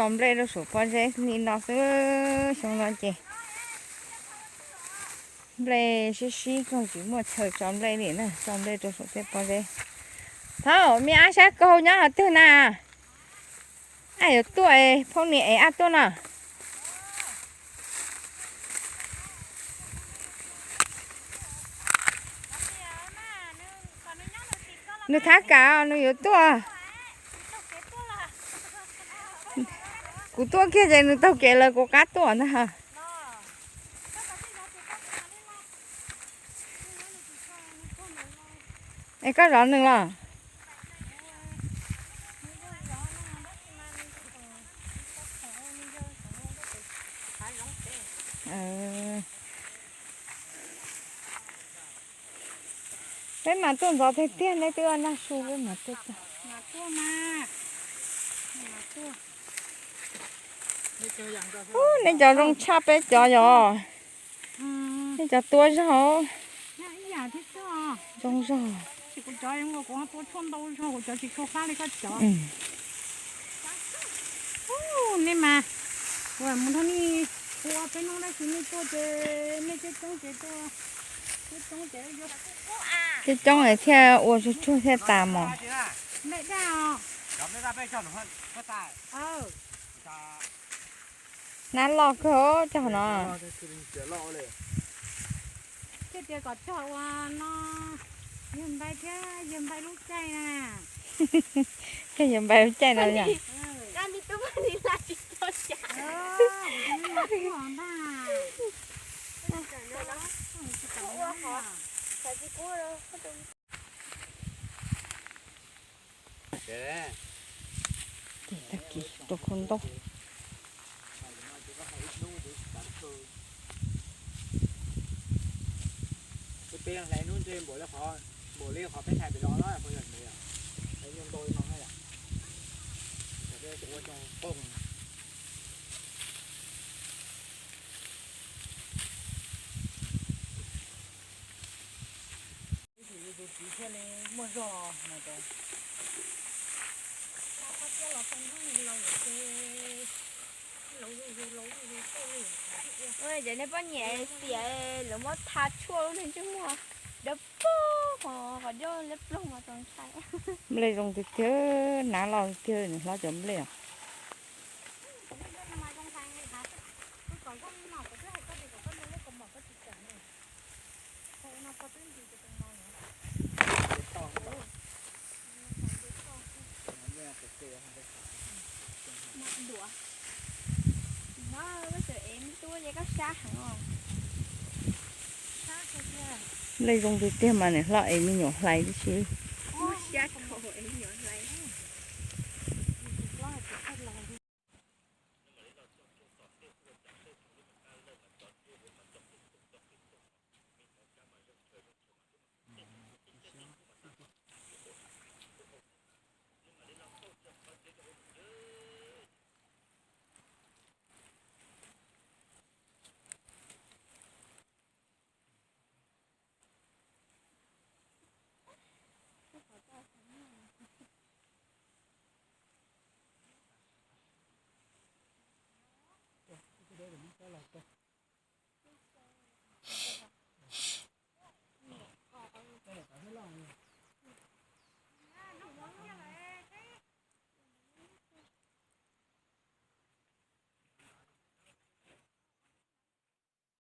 Tso nplej rau saum pob zeb li no xwb, xyoo no ces nplej sib sib txoog tsis muaj chaw tso nplej li na, tso nplej rau saum tej pob zeb. Thaum me ab sab kaug nyob qhov twg na? Ab yuav tuaj, phooj ywg es ab tuaj no. Nws thab kam nws yuav tuaj. Kuv tuaj kiag ces nws taug kev lawm kuv qab tuaj ntag. Es koj zov nws los? Peb mas tuaj ntxov tiag tiag, neb twb nag su peb mas tuaj tag. Ub, neb cov zoo tshaj peb cov yom. Neb cov tuab zog. Zoo zog. Nej mas, mus rau nej ua peb hnub tab sis nej tuaj ces nej coob ces tuaj, coob coob ces yuav. Coob coob thiaj ua tsuag tsuag thiaj tas mos. Nab loj kawg cog no. Thiaj tias kom cog ua no, yawg npai thiab yawg npai lub caij na. Thiab yawg npai lub caij no yom. Ces tag kis rau khau ntaub. Peb hlais hnub ntshe npaum li qhov, npaum li qhov peb hlais pem no na, poj yog ntev os. Hlais nyuag ntau li no na yom. Ua zoo qooj. Tus txiv thiaj li muaj zog mas. Cov nej poj niam xiam lawv muab tha tshuaj lub niag ntsej muag dawb paug, qhov dawb liab ploog mas txaus ntshai. Nplej zoo tiag tiag, nab loj tiag, nws hlob cov nplej os. Nplej zoo tiag tiag mas niam hlob es me nyuam hlais tib si.